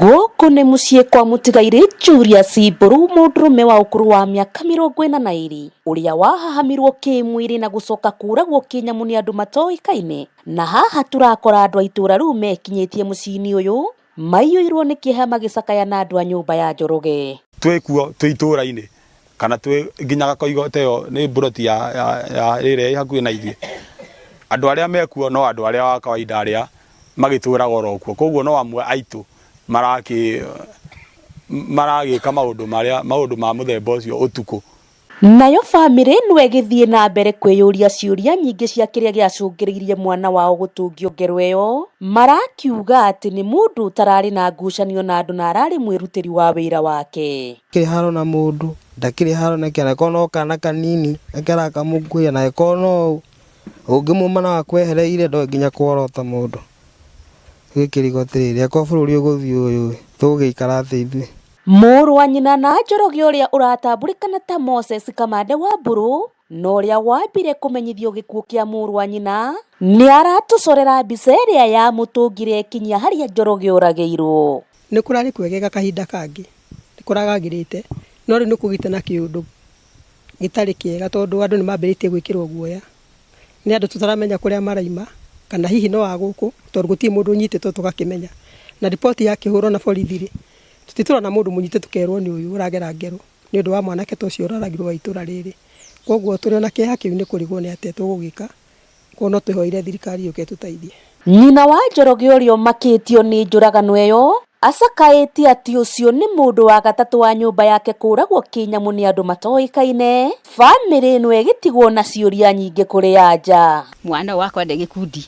Gũkũ nĩ mũciĩ kwa mũtigairĩ Julius Mbũrũ, mũndũrũme wa ũkũrũ wa mĩaka 42, ũrĩa wahahamirwo kĩmwĩrĩ na gũcoka kũragwo kĩnyamũ nĩ andũ matoĩkaine. Na haha tũrakora andũ a itũra rĩu mekinyĩtie mũciĩ-inĩ ũyũ maiyũirwo nĩ kĩeha magĩcakaya na andũ a nyũmba ya Njoroge. Twĩ kuo twĩ itũra-inĩ kana twĩ nginya Gakoigo ta ĩyo nĩ mburoti ya ya ĩrĩa ĩ hakuhĩ na ithuĩ, andũ arĩa mekuo no andũ arĩa a kawaida arĩa magĩtũraga oro kuo, koguo no amwe aitũ maragĩka maũndũ marĩa maũndũ ma mũthemba ũcio ũtukũ. Nayo bamĩrĩ ĩno ĩgĩthiĩ na mbere kwĩyũria ciũria nyingĩ cia kĩrĩa gĩacũngĩrĩirie mwana wao gũtũngio ngero ĩyo, marakiuga atĩ nĩ mũndũ ũtararĩ na ngucanio na andũ na ararĩ mwĩrutĩri wa wĩra wake. Ndakĩrĩ haro na mũndũ, ndakĩrĩ haro na kĩ, angĩkorwo no kana kanini nĩkarakamũkuĩra, na angĩkorwo no ũũ, ũngĩmuma no akwehereire ndoĩ nginya kworota mũndũ. Ũgĩkĩrigwo atĩrĩrĩ, angĩkorwo bũrũri ũgũthiĩ ũyũ ĩ, tũgũgĩikara atĩa ithuĩ? Mũrũ wa nyina na Njoroge ũrĩa ũratambũrĩkana ta Moses Kamande wa Mbũrũ na ũrĩa wambire kũmenyithio gĩkuũ kĩa mũrũ wa nyina nĩ aratũcorera mbica ĩrĩa yamũtũngire ekinyia harĩa Njoroge oragĩirwo. Nĩ kũrarĩ kwegega kahinda kangĩ, nĩ kũragagĩrĩte, no rĩu nĩ kũgĩte na kĩũndũ gĩtarĩ kĩega tondũ andũ nĩ mambĩrĩtie gwĩkĩrwo guoya nĩ andũ tũtaramenya kũrĩa maraima kana hihi no a gũkũ tondũ gũtirĩ mũndũ ũnyitĩtwo tũgakĩmenya. Na riboti yakĩhũrwo na borithi rĩ, tũtirĩ tũrona mũndũ mũnyite tũkerwo nĩ ũyũ ũragera ngero nĩ ũndũ wa mwanake ta ũcio ũroragirwo wa itũra rĩrĩ. Kwoguo tũrĩ ona kĩeha kĩu nĩ kũrigwo nĩ atĩa tũgũgĩka, kwoguo no twĩhoire thirikari yũke ĩtũteithie. Nyina wa Njoroge ũrĩa ũmakĩtio nĩ njũragano ĩyo acakaĩtie atĩ ũcio nĩ mũndũ wa gatatũ wa nyũmba yake kũragwo kĩnyamũ nĩ andũ matoĩkaine, bamĩrĩ ĩno ĩgĩtigwo na ciũria nyingĩ kũrĩ anja. Mwana ũyũ wakwa ndĩ gĩkundi,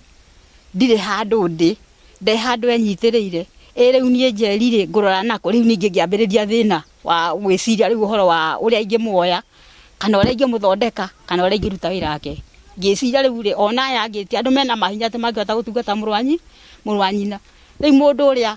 ndirĩ handũ ndĩ, nde handũ enyitĩrĩire, ĩ rĩu niĩ njeri rĩ, ngũrora nakũ? Rĩu ningĩ ngĩambĩrĩria thĩna wa gwĩciria rĩu ũhoro wa ũrĩa ingĩmuoya, kana ũrĩa ingĩmũthondeka, kana ũrĩa ingĩruta wĩra wake. Ngĩciria rĩu rĩ, ona aya angĩ ti andũ mena mahinya atĩ mangĩhota gũtungata mũrũ wa nyina. Rĩu mũndũ ũrĩa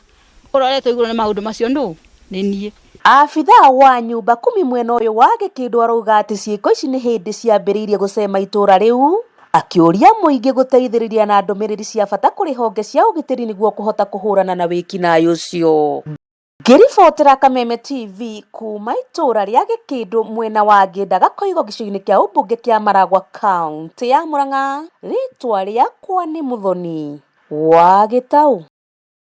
ũroretwo igũrũ nĩ maũndũ macio nũ? Nĩ niĩ. Abithaa wa nyumba kumi mwena ũyũ wa Gĩkĩndũ arauga atĩ ciĩko ici nĩ hĩndĩ ciambĩrĩirie gũcema itũra rĩu, akĩũria mũingĩ gũteithĩrĩria na ndũmĩrĩri cia bata kũrĩ honge cia ũgitĩri nĩguo kũhota kũhũrana na wĩkinaĩ ũcio. Ngĩribotera Kameme TV kuma itũra rĩa Gĩkĩndũ mwena wa Ngĩnda Gakoigo gĩcigo-inĩ kĩa ũmbunge kĩa Maragwa kauntĩ ya Murang'a, rĩtwa rĩakwa nĩ Mũthoni wa Gĩtaũ.